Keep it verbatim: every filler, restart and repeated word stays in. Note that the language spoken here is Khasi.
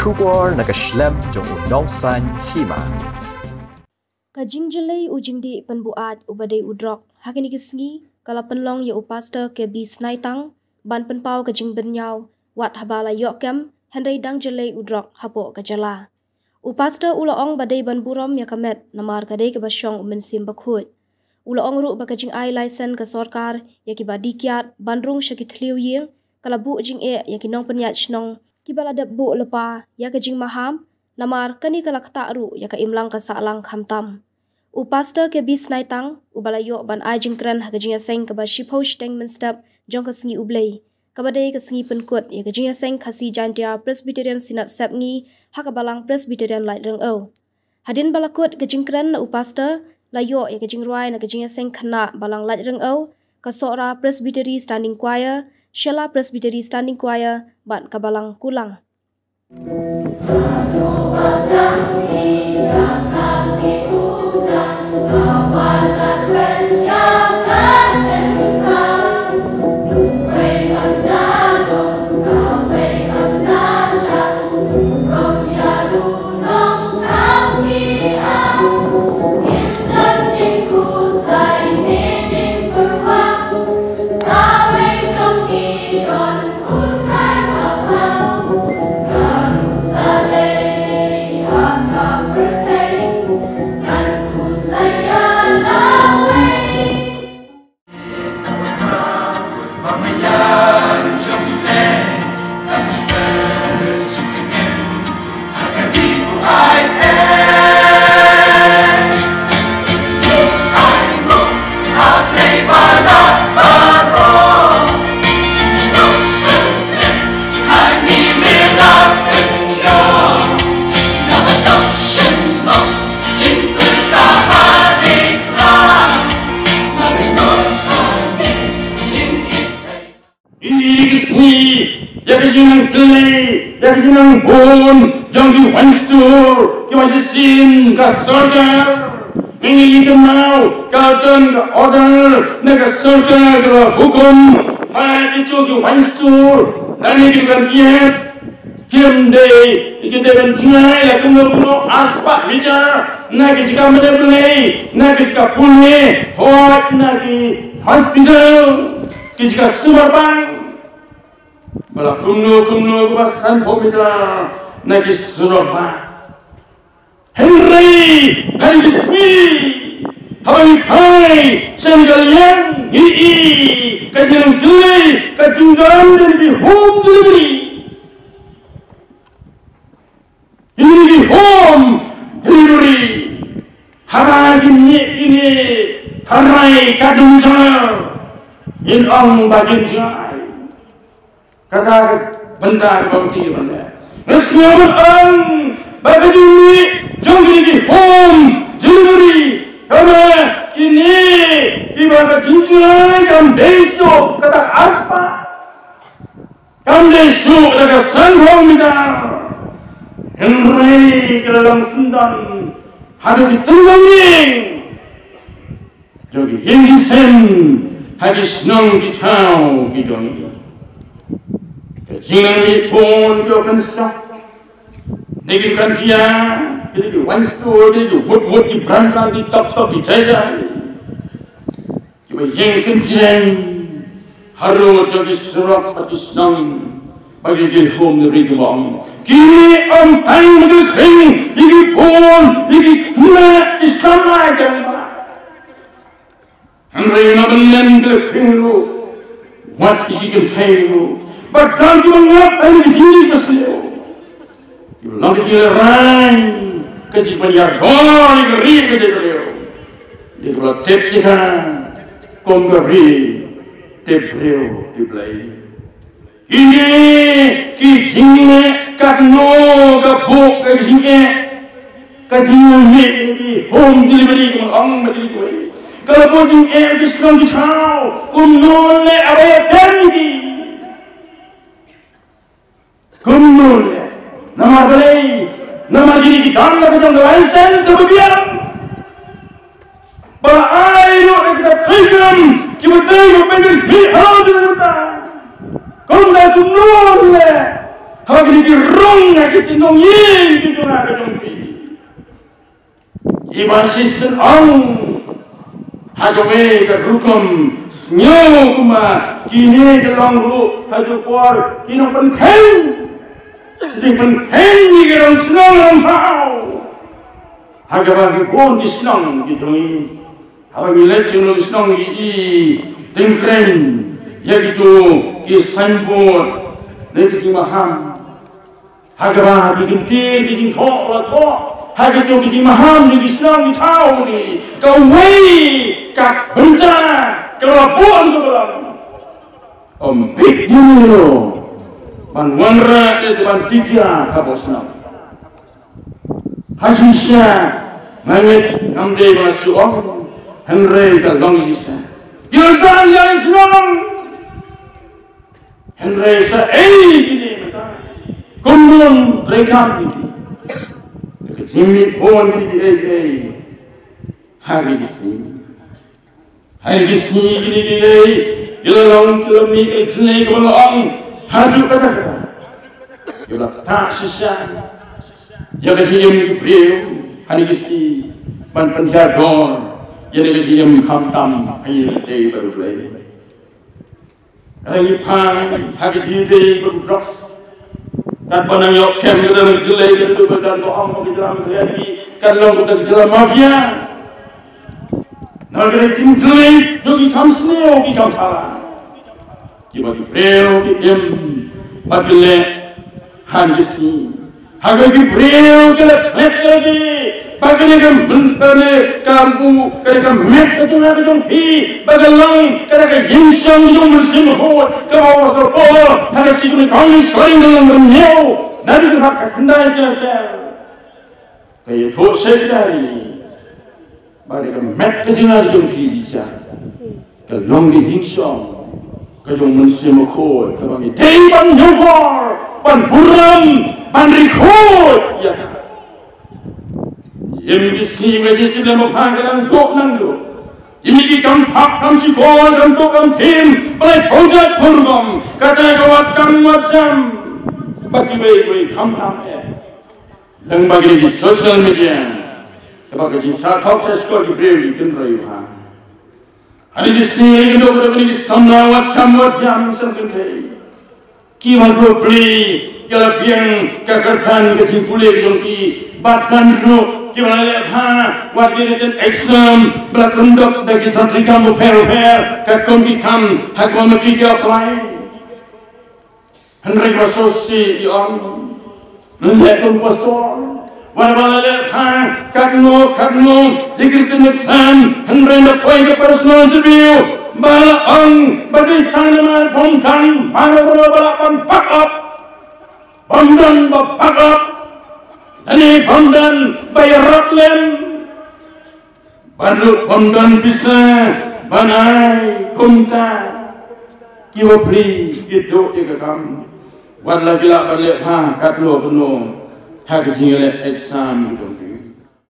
Khubor na ka shlem jong u nongsan hima. Ka jingjyllei u jingdih pynbuaid uba dei u drok ha kine ki sngi ka la pynlong ïa u Pastor K B Snaitang ban pynpaw ka jingbynñiaw wat haba la ïoh kem hynrei dang jyllei u drok hapoh ka jylla. U Pastor u la ong ba dei ban burom ïa ka met namar ka dei kaba shong u Mynsiem Bakhuid. U la ong ruh ba ka jingai laisen ka sorkar ïa kiba dih kiad ban rung sha ki thliew ïing ka la buh jingeh ïa ki nongpynïaid shnong kiba la dep buh lypa ïa ka jingmaham namar kane ka la ktah ruh ïa ka imlang ka sahlang khamtam. U Pastor K B Snaitang uba la ïoh ban ai jingkren ha ka jingïaseng kaba shiphew shiteng mynstep jong ka sngi U Blei kaba dei ka sngi pynkut ïa ka jingïaseng Khasi Jaintia Presbyterian Synod Sepngi ha ka Balang Presbyterian Laitryngew. Hadien ba la kut ka jingkren na u Pastor la ïoh ïa ka jingrwai na ka jingïaseng khynnah Balang Laitryngew, ka Sohra Presbytery Standing Choir, Shella Presbytery Standing Choir bad ka Balang Kulang. Ïa ka sngi, ïa ka jingnang kyllei, ïa ka jingnang bun jong ki wainstur, ki waishisien ka sorkar. Ngi ïa ka nau ka don ka order na ka sorkar ka la hukum ba ki tu ki wainstur lane ki dukan kiad kim dei, ki dei ban jngai la kumno kumno arspah mitar na ki jaka mane blei, na ki jaka pule, hooid na ki hospital, ki jaka sumar bang. Ba la kumno kumno kumba sanphew mitar na ki surok bang. Hynrei ha kine ki sngi haba ngi phai sha kane ka liang ngi i ka jinglong jlei ka jingdon da ki home delivery. Ïa kine ki home delivery. Haba ki mih kine tharai ka dum jynjar, ngin ong ba kin jngai. Kata ka bynta kaba ki ban leh. Nga sngew ban ong ba ka jingmih jong kine ki home delivery, kaba kine kiba ka jingjngai kam dei shuh kata arspah. Kam dei shuh da ka sanphew mitar. Hynrei ka la long syndon haduh ki tyngka ïing jong ki ïing ki sem ha ki shnong ki thaw ki jong ngi. Ka jingnang mih bun ki open shop, ne ki dukan kiad, ki wine store, ki wut wut, ki brand brand, ki top top, ki jai jai. Kiba ïeng kynjreng harud jong ki surok bad ki shnong bad ki home delivery kiba ong, kine ym tang ba ki khring ïa ki bun ïa ki khynnah ki samla jong ngi. Hynrei na bynta ki khring ruh wat ïa ki kynthei ruh bad dang kiba ngap ha ki jingdih ka sniew. Ïa long ka jingïarap, ka jingpynïar ïa ka ri ka jingïarap. Ïa ka la tip ïa ka kum ka ri tip briew tip Blei. Ïa ki jingleh katno ka bok ka jingeh, ka jingmih ïa ki home delivery ka ong ma ki. Ka la bok jingeh ki shnong ki thaw kumno leh, arwei ïa ki. Kumno leh? Namar balei? Namar kine ki don la ka jong ka license kaba biang ba ai ruh da kita treikam kiba dei ba pynmih halor jong ka. Kumta kumno leh? Ha kine ki rung ha ki tyndong ïing ki jong nga ki jong phi. Iba shisien ong ha kawei ka rukom sngew kumba kine ki long ruh ha ki por ki nongpynkheiñ. Jingpynkheiñ ïa ki rong shnong rong thaw. Ha kaba ki bun ki shnong ki jong ngi. Haba ngi leit sha ki shnong ngi i tyngkreiñ ïa kito ki signboard ne ki jingmaham. Ha kaba ki kyntien ki jingthoh la thoh ha kito ki jingmaham ne ki shnong ki thaw ne kawei ka bynta kaba bun kaba long. Ym bit ïa ngi ruh ban wanrah ïa ban tip ïa kaba shnong. Ha shisha ma ngeit ngam dei ba shu ong hynrei ka long shisha. Ïa ka ïa shnong. Hynrei sa ei kine mynta kumno treikam kine. Ka jingmih bun kine ki ei ei. Ha kine ki sngi. Ha kine ki sngi kine ki ei. Ki la long ki la mih ki jingmih ki la long. Haduh katta katta. Ki la ktah shisha ïa ka jingim ki briew. Ha kine ki sngi ban pynhiar dor ïa kane ka jingim khamtam ha kine ki ei baroh. Ka dang ïa phai ha ka jingdei bad u drugs. Katba nang ïoh kem ka dang jlei ka dang ba dang ba ong ka jlam ka dang ka long ka jlam mafia. Na ka dang jingdei jong ki kam sniew ki kam thala. Kiba ki briew ki im bad ki leh ha kine ki sngi. Ha kaba ki briew ki la klet ïa ki ba kane ka mynta ne ka mut kane ka met ka jong nga ka jong phi ba ka long kane ka ïingshong jong u Mynsiem Bakhuid kaba u Apostol Paul ha ka shi Korinth ka long ka long hynñiew na ka khyndai ka ka ka ïathuh shai ka dei ba kane ka met ka jong nga ka jong phi. Ka long ka ïingshong ka jong u Mynsiem Bakhuid kaba ngi dei ban ñiewkor ban burom ban ri khuid ïa ka. Im ki sngi ba jingtip lem ba pha ka nang duk nang duk. Im ki kam phap kam shukor kam duk kam thim ba lai pynjot pynrung kata ka wat kam wat jam. Ba kiwei kiwei khamtam eh. Lang ba ki social media kaba ka jingshah thok shah shkor ki briew ki kynroi bha. Ani ki sngi ki dok dok ni ki samla wat kam wat jam sam kynthei. Ki wan ko pli ka la biang ka kyrdan ka jingpule ka jong ki bad dan ruh ki wan leh ha wat ki written exam ba la conduct da ki thati kam bapher bapher katkum ki kam ha kaba ma ki ki apply. Hynrei ba sosi i ong leh kum pastor. Wat ba la leh ha katno katno ïa ki written exam hynrei na poi ka personal interview ba la ong ba dei tang namar bym don mano mano ba la ban back up. Bym don ba back up. Lane bym don ba ïarap lem. Bad ruh bym don pisa ban ai kumta. Kiba pli ki duh ïa ka kam. Wat la ki lah ban leh bha katno katno ha ka jingïaleh exam ki dong ki.